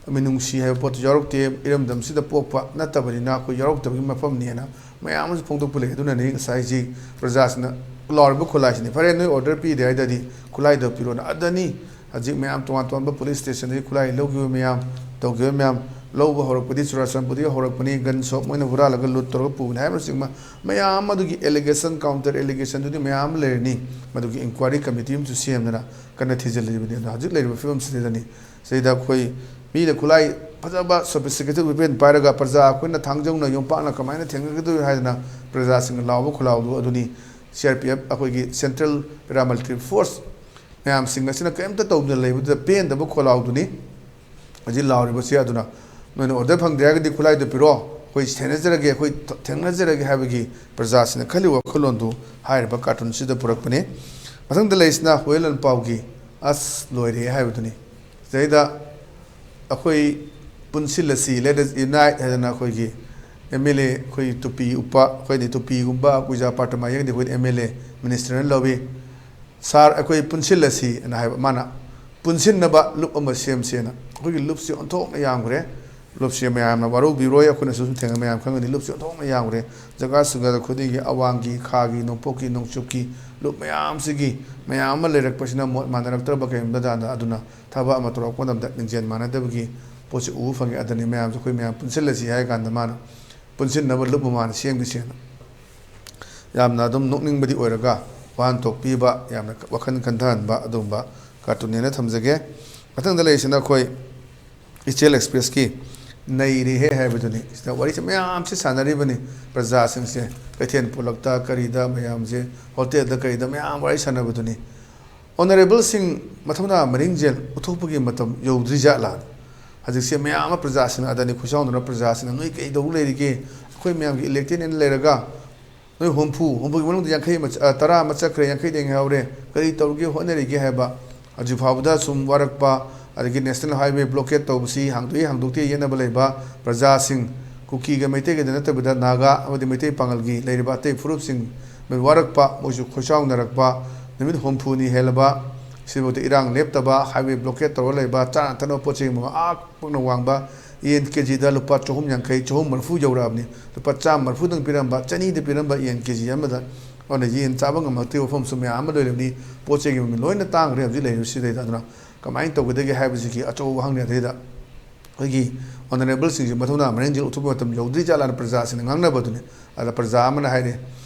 ꯃꯤꯅꯨꯡꯁꯤ ꯍꯥꯏꯕ ꯄꯣꯠꯇꯨ ꯌꯥꯎꯔꯛꯇꯦ꯫ ꯏꯔꯝꯗꯝꯁꯤꯗ ꯄꯣꯛꯄ ꯅꯠꯇꯕꯅꯤꯅ ꯑꯩꯈꯣꯏ ꯌꯥꯎꯔꯛꯇꯕꯒꯤ ꯃꯐꯝꯅꯦꯅ ꯃꯌꯥꯝ ꯑꯃꯁꯨ ꯐꯣꯡꯗꯣꯛꯄ ꯂꯩ꯫ ꯑꯗꯨꯅꯅꯤ ꯉꯁꯥꯏꯁꯤ ꯄ꯭ꯔꯖꯥꯁꯤꯡꯅ ꯂꯥꯎꯔꯤꯕ ꯈꯨꯠꯂꯥꯏꯁꯤꯅꯤ꯫ "ꯐꯔꯦ, ꯅꯣꯏ ꯑꯣꯔꯗꯔ ꯄꯤꯗꯦ ꯍꯥꯏꯗꯗꯤ ꯈꯨꯠꯂꯥꯏꯗꯣ ꯄꯤꯔꯣꯅ"꯫ ꯑꯗꯅꯤ ꯍꯧꯖꯤꯛ ꯃꯌꯥꯝ ꯇꯣꯉꯥꯟ ꯇꯣꯉꯥꯟꯕ ꯄꯨꯂꯤꯁ ꯁ꯭ꯇꯦꯁꯟꯗꯒꯤ ꯈꯨꯠꯂꯥꯏ ꯂꯧꯈꯤꯕ ꯃꯌꯥꯝ, ꯇꯧꯈꯤꯕ ꯃꯌꯥꯝ, ꯂꯧꯕ ꯍꯧꯔꯛꯄꯗꯤ ꯆꯨꯔꯥꯆꯥꯟꯄꯨꯔꯗꯒꯤ ꯍꯧꯔꯛꯄꯅꯤ, ꯒꯟ ꯁꯣꯞ ꯃꯣꯏꯅ ꯍꯨꯔꯥꯜꯂꯒ ꯂꯨꯠ ꯇꯧꯔꯒ ꯄꯨꯕꯅꯤ ꯍꯥꯏꯕꯅꯆꯤꯡꯕ ꯃꯌꯥꯝ ꯑꯃꯗꯨꯒꯤ ꯑꯦꯂꯤꯒꯦꯁꯟ, ꯀꯥꯎꯟꯇꯔ ꯑꯦꯂꯤꯒꯦꯁꯟꯗꯨꯗꯤ ꯃꯌꯥꯝ ꯑꯃ ꯂꯩꯔꯅꯤ꯫ ꯃꯗꯨꯒꯤ ꯏꯟꯀ꯭ꯋꯥꯏꯔꯤ ꯀꯃꯤꯇꯤ ꯑꯃꯁꯨ ꯁꯦꯝꯗꯅ ꯀꯟꯅ ꯊꯤꯖꯤꯜꯂꯤꯕꯅꯤ꯫ ꯑꯗꯣ ꯍꯧꯖꯤꯛ ꯂꯩꯔꯤꯕ ꯐꯤꯕꯝꯁꯤꯗꯅꯤ ꯁꯤꯗ ꯑꯩꯈꯣꯏ ꯃꯤꯅ ꯈꯨꯠꯂꯥꯏ ꯐꯖꯕ, ꯁꯣꯐꯤꯁꯇꯤꯀꯦꯇꯦꯗ ꯋꯦꯄꯟ ꯄꯥꯏꯔꯒ ꯄ꯭ꯔꯖꯥ ꯑꯩꯈꯣꯏꯅ ꯊꯥꯡꯖꯧꯅ ꯌꯣꯝꯄꯥꯛꯅ ꯀꯃꯥꯏꯅ ꯊꯦꯡꯅꯒꯗꯣꯏꯅꯣ ꯍꯥꯏꯗꯅ ꯄ꯭ꯔꯖꯥꯁꯤꯡꯅ ꯂꯥꯎꯕ ꯈꯣꯜꯂꯥꯎꯗꯨ ꯑꯗꯨꯅꯤ꯫ ꯁꯤ ꯑꯥꯔ ꯄꯤ ꯑꯦꯐ, ꯑꯩꯈꯣꯏꯒꯤ ꯁꯦꯟꯇ꯭ꯔꯦꯜ ꯄꯦꯔꯥꯃꯤꯂꯤꯇꯔꯤ ꯐꯣꯔꯁ ꯃꯌꯥꯝꯁꯤꯡ ꯑꯁꯤꯅ ꯀꯔꯤꯝꯇ ꯇꯧꯗꯅ ꯂꯩꯕꯗꯨꯗ ꯄꯦꯟꯗꯕ ꯈꯣꯜꯂꯥꯎꯗꯨꯅꯤ ꯍꯧꯖꯤꯛ ꯂꯥꯎꯔꯤꯕꯁꯤ꯫ ꯑꯗꯨꯅ ꯅꯣꯏꯅ ꯑꯣꯔꯗꯔ ꯐꯪꯗ꯭ꯔꯦ ꯍꯥꯏꯔꯒꯗꯤ ꯈꯨꯠꯂꯥꯏꯗꯨ ꯄꯤꯔꯛꯑꯣ, ꯑꯩꯈꯣꯏ ꯊꯦꯡꯅꯖꯔꯒꯦ, ꯑꯩꯈꯣꯏ ꯊꯦꯡꯅꯖꯔꯒꯦ ꯍꯥꯏꯕꯒꯤ ꯄ꯭ꯔꯖꯥꯁꯤꯡꯅ ꯈꯜꯂꯤꯕ ꯋꯥꯈꯜꯂꯣꯟꯗꯨ ꯍꯥꯏꯔꯤꯕ ꯀꯥꯔꯇꯨꯟꯁꯤꯗ ꯄꯨꯔꯛꯄꯅꯤ꯫ ꯃꯊꯪꯗ ꯂꯩꯔꯤꯁꯤꯅ ꯍꯨꯌꯦꯟ ꯂꯥꯟꯄꯥꯎꯒꯤ "ꯑꯁ ꯂꯣꯏꯔꯦ" ꯍꯥꯏꯕꯗꯨꯅꯤ꯫ ꯁꯤꯗꯩꯗ ꯑꯩꯈꯣꯏ ꯄꯨꯟꯁꯤꯜꯂꯁꯤ, "Let us unite" ꯍꯥꯏꯗꯅ ꯑꯩꯈꯣꯏꯒꯤ ꯑꯦꯝ ꯑꯦꯜ ꯑꯦ, ꯑꯩꯈꯣꯏ ꯇꯨꯄꯤ ꯎꯞꯄ, ꯑꯩꯈꯣꯏꯗꯤ ꯇꯨꯄꯤꯒꯨꯝꯕ ꯄꯨꯖꯥ ꯄꯥꯠꯇ ꯃꯥꯌꯦꯡꯗꯤ ꯑꯩꯈꯣꯏ ꯑꯦꯝ ꯑꯦꯜ ꯑꯦ, ꯃꯤꯅꯤꯁꯇꯔꯅ ꯂꯧꯏ꯫ "ꯁꯥꯔ, ꯑꯩꯈꯣꯏ ꯄꯨꯟꯁꯤꯜꯂꯁꯤ" ꯑꯅ ꯍꯥꯏꯕ꯫ ꯃꯥꯅ ꯄꯨꯟꯁꯤꯟꯅꯕ ꯂꯨꯞ ꯑꯃ ꯁꯦꯝꯁꯦꯅ꯫ ꯑꯩꯈꯣꯏꯒꯤ ꯂꯨꯞꯁꯤ ꯑꯣꯟꯊꯣꯛꯅ ꯌꯥꯝꯈ꯭ꯔꯦ꯫ ꯂꯨꯞꯁꯤ ꯃꯌꯥꯝꯅ ꯋꯥꯔꯧꯕꯤꯔꯣꯏ, ꯑꯩꯈꯣꯏꯅꯁꯨ ꯑꯗꯨꯝ ꯊꯦꯡꯅ ꯃꯌꯥꯝ ꯈꯪꯒꯅꯤ꯫ ꯂꯨꯞꯁꯤ ꯑꯣꯟꯊꯣꯛꯅ ꯌꯥꯝꯈ꯭ꯔꯦ꯫ ꯖꯒꯥ ꯖꯒꯥꯗ ꯈꯨꯗꯤꯡꯒꯤ ꯑꯋꯥꯡꯒꯤ, ꯈꯥꯒꯤ, ꯅꯣꯡꯄꯣꯛꯀꯤ, ꯅꯣꯡꯆꯨꯞꯀꯤ ꯂꯨꯞ ꯃꯌꯥꯝꯁꯤꯒꯤ ꯃꯌꯥꯝ ꯑꯃ ꯂꯩꯔꯛꯄꯁꯤꯅ ꯃꯣꯠ ꯃꯥꯟꯅꯔꯛꯇ꯭ꯔꯕ ꯀꯔꯤꯒꯨꯝꯕ ꯇꯥꯟꯗ ꯑꯗꯨꯅ ꯊꯕꯛ ꯑꯃ ꯇꯧꯔꯛꯄ ꯃꯇꯝꯗ ꯂꯤꯡꯖꯦꯜ ꯃꯥꯟꯅꯗꯕꯒꯤ ꯄꯣꯠꯁꯤ ꯎꯕ ꯐꯪꯉꯤ꯫ ꯑꯗꯨꯅꯤ ꯃꯌꯥꯝꯁꯨ ꯑꯩꯈꯣꯏ ꯃꯌꯥꯝ ꯄꯨꯟꯁꯤꯜꯂꯁꯤ ꯍꯥꯏ ꯀꯥꯟꯗ ꯃꯥꯅ ꯄꯨꯟꯁꯤꯟꯅꯕ ꯂꯨꯞ ꯑꯃ ꯃꯥꯅ ꯁꯦꯝꯈꯤꯁꯦꯅ꯫ ꯌꯥꯝꯅ ꯑꯗꯨꯝ ꯅꯣꯛꯅꯤꯡꯕꯗꯤ ꯑꯣꯏꯔꯒ ꯋꯥꯍꯟꯊꯣꯛ ꯄꯤꯕ, ꯌꯥꯝꯅ ꯋꯥꯈꯜ ꯈꯟꯊꯍꯟꯕ ꯑꯗꯨꯒꯨꯝꯕ ꯀꯥꯔꯇꯨꯟꯅꯦꯅ ꯊꯝꯖꯒꯦ꯫ ꯃꯊꯪꯗ ꯂꯩꯔꯤꯁꯤꯅ ꯑꯩꯈꯣꯏ ꯏꯆꯦꯜ ꯑꯦꯛꯁꯄ꯭ꯔꯦꯁꯀꯤ ꯅꯩꯔꯦꯍꯦ ꯍꯥꯏꯕꯗꯨꯅꯤ꯫ ꯁꯤꯗ ꯋꯥꯔꯤꯁꯦ ꯃꯌꯥꯝꯁꯦ ꯁꯥꯟꯅꯔꯤꯕꯅꯤ꯫ ꯄ꯭ꯔꯖꯥꯁꯤꯡꯁꯦ ꯀꯩꯊꯦꯜ ꯄꯣꯂꯛꯇ ꯀꯔꯤꯗ ꯃꯌꯥꯝꯁꯦ ꯍꯣꯇꯦꯜꯗ ꯀꯔꯤꯗ ꯃꯌꯥꯝ ꯋꯥꯔꯤ ꯁꯥꯟꯅꯕꯗꯨꯅꯤ꯫ ꯑꯣꯅꯔꯦꯕꯜꯁꯤꯡ ꯃꯊꯧꯅꯥ ꯃꯔꯤꯡꯖꯦꯜ ꯎꯠꯊꯣꯛꯄꯒꯤ ꯃꯇꯝ ꯌꯧꯗ꯭ꯔꯤꯖꯥꯠꯂꯥ? ꯍꯧꯖꯤꯛꯁꯦ ꯃꯌꯥꯝ ꯑꯃ ꯄ꯭ꯔꯖꯥꯁꯤꯡꯅ ꯑꯗꯅꯤ ꯈꯣꯏꯁꯥꯎꯅꯗꯨꯅ ꯄ꯭ꯔꯖꯥꯁꯤꯡꯅ ꯅꯣꯏ ꯀꯩꯗꯧ ꯂꯩꯔꯤꯒꯦ? ꯑꯩꯈꯣꯏ ꯃꯌꯥꯝꯒꯤ ꯏꯂꯦꯛꯇꯦꯠꯅꯦꯅ ꯂꯩꯔꯒ ꯅꯣꯏ ꯍꯨꯝꯐꯨ, ꯍꯨꯝꯐꯨꯒꯤ ꯃꯅꯨꯡꯗ ꯌꯥꯡꯈꯩ ꯑꯃ ꯆ-, ꯑ, ꯇꯔꯥ ꯑꯃ ꯆꯠꯈ꯭ꯔꯦ, ꯌꯥꯡꯈꯩꯗ ꯉꯥꯏꯍꯧꯔꯦ, ꯀꯔꯤ ꯇꯧꯔꯤꯒꯦ ꯍꯣꯠꯅꯔꯤꯒꯦ ꯍꯥꯏꯕ ꯍꯧꯖꯤꯛ ꯐꯥꯎꯕꯗ ꯁꯨꯝ ꯋꯥꯔꯛꯄ, ꯑꯗꯒꯤ ꯅꯦꯁꯅꯦꯜ ꯍꯥꯏꯋꯦ ꯕ꯭ꯂꯣꯀꯦꯠ ꯇꯧꯕꯁꯤ ꯍꯥꯡꯗꯣꯛꯏ ꯍꯥꯡꯗꯣꯛꯇꯦ ꯌꯦꯠꯅꯕ ꯂꯩꯕ ꯄ꯭ꯔꯖꯥꯁꯤꯡ, ꯀꯨꯀꯤꯒ ꯃꯩꯇꯩꯒꯗ ꯅꯠꯇꯕꯤꯗ ꯅꯥꯒꯥ ꯑꯃꯗꯤ ꯃꯩꯇꯩ ꯄꯥꯉꯜꯒꯤ ꯂꯩꯔꯤꯕ ꯑꯇꯩ ꯐꯨꯔꯨꯞꯁꯤꯡ ꯋꯥꯔꯛꯄ, ꯃꯣꯏꯁꯨ ꯈꯣꯏꯁꯥꯎꯅꯔꯛꯄ, ꯅꯨꯃꯤꯠ ꯍꯨꯝꯐꯨꯅꯤ ꯍꯦꯜꯂꯕ ꯁꯤꯐꯥꯎꯗ ꯏꯔꯥꯡ ꯂꯦꯞꯇꯕ, ꯍꯥꯏꯋꯦ ꯕ꯭ꯂꯣꯀꯦꯠ ꯇꯧꯔ ꯂꯩꯕ, ꯆꯥꯅ ꯊꯛꯅꯕ ꯄꯣꯠ ꯆꯩ ꯃꯃꯜ ꯑꯥ ꯄꯛꯅ ꯋꯥꯡꯕ, ꯌꯦꯟ ꯀꯦ ꯖꯤꯗ ꯂꯨꯄꯥ ꯆꯍꯨꯝ ꯌꯥꯡꯈꯩ, ꯆꯍꯨꯝ ꯃꯔꯤꯐꯨ ꯌꯧꯔꯛꯑꯕꯅꯤ꯫ ꯂꯨꯄꯥ ꯆꯥꯝꯃ ꯃꯔꯤꯐꯨꯗꯪ ꯄꯤꯔꯝꯕ, ꯆꯅꯤꯗ ꯄꯤꯔꯝꯕ ꯌꯦꯟ ꯀꯦ ꯖꯤ ꯑꯃꯗ, ꯑꯗꯨꯅ ꯌꯦꯟ ꯆꯥꯕ ꯉꯝꯃꯛꯇ꯭ꯔꯤꯕ ꯃꯐꯝꯁꯨ ꯃꯌꯥꯝ ꯑꯃ ꯂꯩꯔꯕꯅꯤ꯫ ꯄꯣꯠ ꯆꯩꯒꯤ ꯃꯃꯜ ꯂꯣꯏꯅ ꯇꯥꯡꯈ꯭ꯔꯦ ꯍꯧꯖꯤꯛ ꯂꯩꯔꯤꯕꯁꯤꯗꯩꯗ꯫ ꯑꯗꯨꯅ ꯀꯃꯥꯏꯅ ꯇꯧꯒꯗꯒꯦ ꯍꯥꯏꯕꯁꯤꯒꯤ ꯑꯆꯧꯕ ꯋꯥꯍꯪꯅꯤ꯫ ꯑꯗꯩꯗ ꯑꯩꯈꯣꯏꯒꯤ ꯑꯣꯅꯔꯦꯕꯜꯁꯤꯡꯁꯤ ꯃꯊꯧꯅꯥ ꯃꯔꯤꯡꯖꯦꯜ ꯎꯠꯊꯣꯛꯄ ꯃꯇꯝ ꯌꯧꯗ꯭ꯔꯤ ꯖꯥꯠꯂꯥꯅ ꯄ꯭ꯔꯖꯥꯁꯤꯡꯅ ꯉꯥꯡꯅꯕꯗꯨꯅꯤ꯫ ꯑꯗ ꯄ꯭ꯔꯖꯥ ꯑꯃꯅ ꯍꯥꯏꯔꯦ,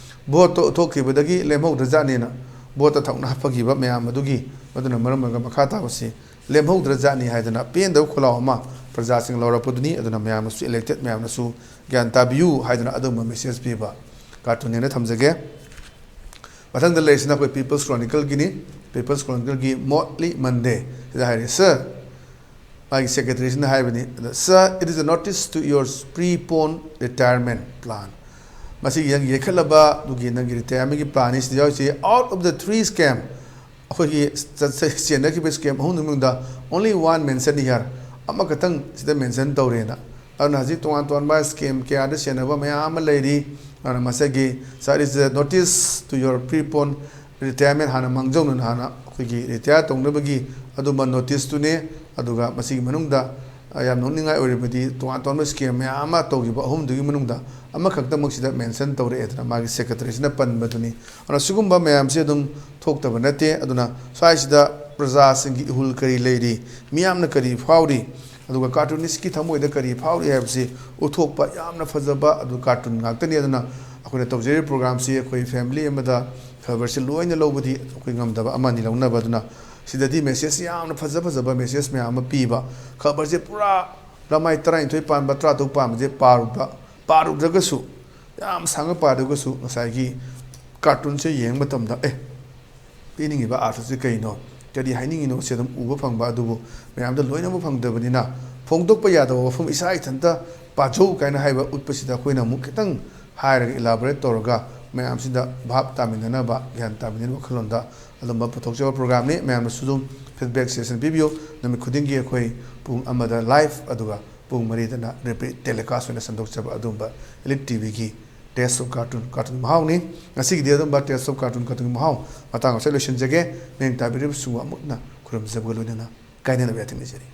"ꯚꯣꯠꯇꯣ ꯎꯠꯊꯣꯛꯈꯤꯕꯗꯒꯤ ꯂꯦꯝꯍꯧꯗ꯭ꯔꯖꯥꯠꯅꯦꯅ"꯫ ꯚꯣꯠꯇ ꯊꯧꯅꯥ ꯐꯈꯤꯕ ꯃꯌꯥꯝ ꯑꯗꯨꯒꯤ, ꯃꯗꯨꯅ ꯃꯔꯝ ꯑꯣꯏꯔꯒ ꯃꯈꯥ ꯇꯥꯕꯁꯤ ꯂꯦꯝꯍꯧꯗ꯭ꯔꯖꯥꯠꯅꯤ ꯍꯥꯏꯗꯅ ꯄꯦꯟꯗꯕ ꯈꯣꯜꯂꯥꯎ ꯑꯃ ꯄ꯭ꯔꯖꯥꯁꯤꯡ ꯂꯧꯔꯛꯄꯗꯨꯅꯤ꯫ ꯑꯗꯨꯅ ꯃꯌꯥꯝꯅꯁꯨ, ꯏꯂꯦꯛꯇꯦꯠ ꯃꯌꯥꯝꯅꯁꯨ ꯒ꯭ꯌꯥꯟ ꯇꯥꯕꯤꯌꯨ ꯍꯥꯏꯗꯅ ꯑꯗꯨꯝꯕ ꯃꯦꯁꯦꯖ ꯄꯤꯕ ꯀꯥꯔꯇꯨꯟꯅꯦꯅ ꯊꯝꯖꯒꯦ꯫ ꯃꯊꯪꯗ ꯂꯩꯔꯤꯁꯤꯅ ꯑꯩꯈꯣꯏ ꯄꯤꯄꯜꯁ ꯀ꯭ꯔꯣꯅꯤꯀꯜꯒꯤꯅꯤ꯫ ꯄꯤꯄꯜꯁ ꯀ꯭ꯔꯣꯅꯤꯀꯜꯒꯤ ꯃꯣꯠꯂꯤ ꯃꯟꯗꯦ ꯁꯤꯗ ꯍꯥꯏꯔꯦ, "Sir," ꯃꯥꯒꯤ ꯁꯦꯀ꯭ꯔꯦꯇꯔꯤꯁꯤꯅ ꯍꯥꯏꯕꯅꯤ, ꯑꯗ, "Sir, it is a notice to your pre-pone retirement plan." ꯃꯁꯤꯒꯤ ꯅꯪꯒꯤ ꯌꯩꯈꯠꯂꯕ ꯑꯗꯨꯒꯤ ꯅꯪꯒꯤ ꯔꯤꯇꯥꯌꯔꯃꯦꯟꯒꯤ ꯄ꯭ꯂꯥꯟꯅꯤ ꯁꯤꯗ ꯌꯥꯎꯔꯤꯁꯤ꯫ "Out of the three scam," ꯑꯩꯈꯣꯏꯒꯤ ꯆꯠ-, ꯆꯦꯟꯅꯈꯤꯕ ꯁ꯭ꯀꯦꯝ ꯑꯍꯨꯝꯗꯨꯒꯤ ꯃꯅꯨꯡꯗ only one mention here, ꯑꯃꯈꯛꯇꯪ ꯁꯤꯗ ꯃꯦꯟꯁꯟ ꯇꯧꯔꯦꯅ꯫ ꯑꯗꯨꯅ ꯍꯧꯖꯤꯛ ꯇꯣꯉꯥꯟ ꯇꯣꯉꯥꯟꯕ ꯁ꯭ꯀꯦꯝ ꯀꯌꯥꯗ ꯁꯦꯟꯅꯕ ꯃꯌꯥꯝ ꯑꯃ ꯂꯩꯔꯤ꯫ ꯑꯗꯨꯅ ꯃꯁꯤꯒꯤ, "Sir, is a notice to your pre-pone retirement," ꯍꯥꯟꯅ ꯃꯥꯡꯖꯧꯅꯅ ꯍꯥꯟꯅ ꯑꯩꯈꯣꯏꯒꯤ ꯔꯤꯇꯥꯌꯔ ꯇꯧꯅꯕꯒꯤ ꯑꯗꯨꯝꯕ ꯅꯣꯇꯤꯁꯇꯨꯅꯦ꯫ ꯑꯗꯨꯒ ꯃꯁꯤꯒꯤ ꯃꯅꯨꯡꯗ, ꯑ, ꯌꯥꯝ ꯅꯣꯛꯅꯤꯡꯉꯥꯏ ꯑꯣꯏꯔꯤꯕꯗꯤ ꯇꯣꯉꯥꯟ ꯇꯣꯉꯥꯟꯕ ꯁ꯭ꯀꯦꯝ ꯃꯌꯥꯝ ꯑꯃ ꯇꯧꯈꯤꯕ ꯑꯍꯨꯝꯗꯨꯒꯤ ꯃꯅꯨꯡꯗ ꯑꯃꯈꯛꯇꯃꯛ ꯁꯤꯗ ꯃꯦꯟꯁꯟ ꯇꯧꯔꯛꯑꯦꯗꯅ ꯃꯥꯒꯤ ꯁꯦꯀ꯭ꯔꯦꯇꯔꯤꯁꯤꯅ ꯄꯟꯕꯗꯨꯅꯤ꯫ ꯑꯗꯨꯅ ꯁꯤꯒꯨꯝꯕ ꯃꯌꯥꯝꯁꯦ ꯑꯗꯨꯝ ꯊꯣꯛꯇꯕ ꯅꯠꯇꯦ꯫ ꯑꯗꯨꯅ ꯁ꯭ꯋꯥꯏꯁꯤꯗ ꯄ꯭ꯔꯖꯥꯁꯤꯡꯒꯤ ꯏꯍꯨꯜ ꯀꯔꯤ ꯂꯩꯔꯤ, ꯃꯤꯌꯥꯝꯅ ꯀꯔꯤ ꯐꯥꯎꯔꯤ, ꯑꯗꯨꯒ ꯀꯥꯔꯇꯨꯅꯤꯁꯀꯤ ꯊꯃꯣꯏꯗ ꯀꯔꯤ ꯐꯥꯎꯔꯤ ꯍꯥꯏꯕꯁꯤ ꯎꯠꯊꯣꯛꯄ ꯌꯥꯝꯅ ꯐꯖꯕ ꯑꯗꯨ ꯀꯥꯔꯇꯨꯟ ꯉꯥꯛꯇꯅꯤ꯫ ꯑꯗꯨꯅ ꯑꯩꯈꯣꯏꯅ ꯇꯧꯖꯔꯤꯕ ꯄ꯭ꯔꯣꯒ꯭ꯔꯥꯝꯁꯤ ꯑꯩꯈꯣꯏ ꯐꯦꯃꯤꯂꯤ ꯑꯃꯗ ꯈꯕꯔꯁꯤ ꯂꯣꯏꯅ ꯂꯧꯕꯗꯤ ꯑꯩꯈꯣꯏ ꯉꯝꯗꯕ, ꯑꯃꯅꯤ ꯂꯧꯅꯕ꯫ ꯑꯗꯨꯅ ꯁꯤꯗꯗꯤ ꯃꯦꯁꯦꯖ ꯌꯥꯝꯅ ꯐꯖ ꯐꯖꯕ ꯃꯦꯁꯦꯖ ꯃꯌꯥꯝ ꯑꯃ ꯄꯤꯕ, ꯈꯕꯔꯁꯦ ꯄꯨꯔꯥ ꯂꯃꯥꯏ ꯇꯔꯥꯅꯤꯊꯣꯏ ꯄꯥꯟꯕ, ꯇꯔꯥꯇꯔꯨꯛ ꯄꯥꯟꯕꯁꯦ ꯄꯥꯔꯨꯕ, ꯄꯥꯔꯨꯗ꯭ꯔꯒꯁꯨ, ꯌꯥꯝ ꯁꯥꯡꯅ ꯄꯥꯗ꯭ꯔꯒꯁꯨ, ꯉꯁꯥꯏꯒꯤ ꯀꯥꯔꯇꯨꯟꯁꯦ ꯌꯦꯡꯕ ꯃꯇꯝꯗ, ꯑꯦ, ꯄꯤꯅꯤꯡꯉꯤꯕ ꯑꯥꯔꯊꯁꯤ ꯀꯩꯅꯣ, ꯀꯔꯤ ꯍꯥꯏꯅꯤꯡꯉꯤꯅꯣ, ꯁꯤ ꯑꯗꯨꯝ ꯎꯕ ꯐꯪꯕ꯫ ꯑꯗꯨꯕꯨ ꯃꯌꯥꯝꯗ ꯂꯣꯏꯅꯃꯛ ꯐꯪꯗꯕꯅꯤꯅ, ꯐꯣꯡꯗꯣꯛꯄ ꯌꯥꯗꯕ ꯋꯥꯐꯝ ꯏꯁꯥ ꯏꯊꯟꯇ ꯄꯥꯖꯧ ꯀꯥꯏꯅ ꯍꯥꯏꯕ ꯎꯠꯄꯁꯤꯗ ꯑꯩꯈꯣꯏꯅ ꯑꯃꯨꯛ ꯈꯤꯇꯪ ꯍꯥꯏꯔꯒ, ꯏꯂꯥꯕꯣꯔꯦꯠ ꯇꯧꯔꯒ, ꯃꯌꯥꯝꯁꯤꯗ ꯚꯥꯞ ꯇꯥꯃꯤꯟꯅꯅꯕ, ꯒ꯭ꯌꯥꯟ ꯇꯥꯃꯤꯟꯅꯅꯕ ꯋꯥꯈꯜꯂꯣꯟꯗ ꯑꯗꯨꯝꯕ ꯄꯨꯊꯣꯛꯆꯕ ꯄ꯭ꯔꯣꯒ꯭ꯔꯥꯝꯅꯤ꯫ ꯃꯌꯥꯝꯅꯁꯨ ꯑꯗꯨꯝ ꯐꯤꯗꯕꯦꯛ ꯁꯦꯁꯟ ꯄꯤꯕꯤꯌꯨ꯫ ꯅꯨꯃꯤꯠ ꯈꯨꯗꯤꯡꯒꯤ ꯑꯩꯈꯣꯏ ꯄꯨꯡ ꯑꯃꯗ ꯂꯥꯏꯚ, ꯑꯗꯨꯒ ꯄꯨꯡ ꯃꯔꯤꯗꯅ ꯔꯤꯄꯤꯠ ꯇꯦꯂꯤꯀꯥꯁ ꯑꯣꯏꯅ ꯁꯟꯗꯣꯛꯆꯕ ꯑꯗꯨꯝꯕ ꯏꯂꯤꯠ ꯇꯤꯚꯤꯒꯤ ꯇꯦꯁ ꯑꯣꯐ ꯀꯥꯔꯇꯨꯟ, ꯀꯥꯔꯇꯨꯟꯒꯤ ꯃꯍꯥꯎꯅꯤ꯫ ꯉꯁꯤꯒꯤꯗꯤ ꯑꯗꯨꯝꯕ ꯇꯦꯁ ꯑꯣꯐ ꯀꯥꯔꯇꯨꯟ, ꯀꯥꯔꯇꯨꯟꯒꯤ ꯃꯍꯥꯎ ꯃꯇꯥꯡ ꯑꯁꯤꯗ ꯂꯣꯏꯁꯤꯟꯖꯒꯦ꯫ ꯃꯤꯠꯌꯦꯡ ꯇꯥꯕꯤꯔꯤꯕꯁꯤꯡꯕꯨ ꯑꯃꯨꯛ ꯍꯟꯅ ꯈꯨꯔꯨꯝꯖꯕꯒ ꯂꯣꯏꯅꯅ ꯀꯥꯏꯅꯅꯕ ꯌꯥꯊꯪ ꯅꯤꯖꯔꯤ꯫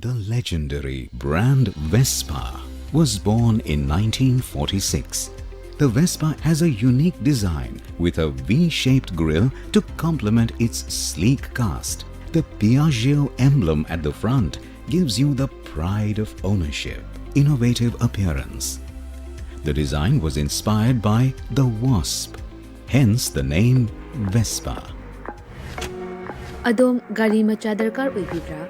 The legendary brand Vespa was born in nineteen forty-six. The Vespa has a unique design with a V-shaped grille to complement its sleek cast. The Piaggio emblem at the front gives you the pride of ownership, innovative appearance. The design was inspired by the wasp, hence the name Vespa. ꯑꯗꯣꯝ ꯒꯥꯔꯤ ꯃꯆꯥ ꯗꯔꯀꯥꯔ ꯑꯣꯏꯕꯤꯕ꯭ꯔꯥ?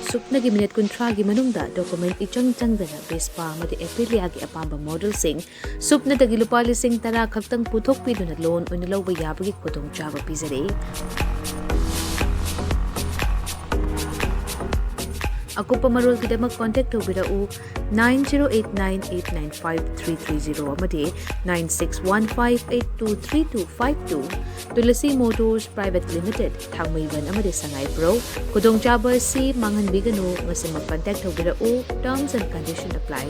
ꯁꯨꯞꯅꯒꯤ minute ꯀꯨꯟꯊ꯭ꯔꯥꯒꯤ ꯃꯅꯨꯡꯗ document ꯏꯆꯪ ꯆꯪꯗꯅ Vespa ꯑꯃꯗꯤ ꯑꯦꯄꯤꯂꯤꯌꯥꯒꯤ ꯑꯄꯥꯝꯕ ꯃꯣꯗꯦꯜꯁꯤꯡ ꯁꯨꯞꯅꯗꯒꯤ ꯂꯨꯄꯥ ꯂꯤꯁꯤꯡ ꯇꯔꯥ ꯈꯛꯇꯪ ꯄꯨꯊꯣꯛꯄꯤꯗꯨꯅ ꯂꯣꯟ ꯑꯣꯏꯅ ꯂꯧꯕ ꯌꯥꯕꯒꯤ ꯈꯨꯗꯣꯡꯆꯥꯕ ꯄꯤꯖꯔꯤ꯫ ꯑꯀꯨꯞꯄ ꯃꯔꯣꯜꯒꯤꯗꯃꯛ contact ꯇꯧꯕꯤꯔꯛꯎ nine zero eight nine eight nine five three three zero ꯑꯃꯗꯤ nine six one five eight two three two five two꯫ Tulasi Motors Private Limited, ꯊꯥꯡꯃꯩꯕꯟ ꯑꯃꯗꯤ ꯁꯉꯥꯏꯄ꯭ꯔꯧ꯫ ꯈꯨꯗꯣꯡꯆꯥꯕ ꯑꯁꯤ ꯃꯥꯡꯍꯟꯕꯤꯒꯅꯨ, ꯉꯁꯤꯃꯛ contact ꯇꯧꯕꯤꯔꯛꯎ꯫ Terms and condition apply꯫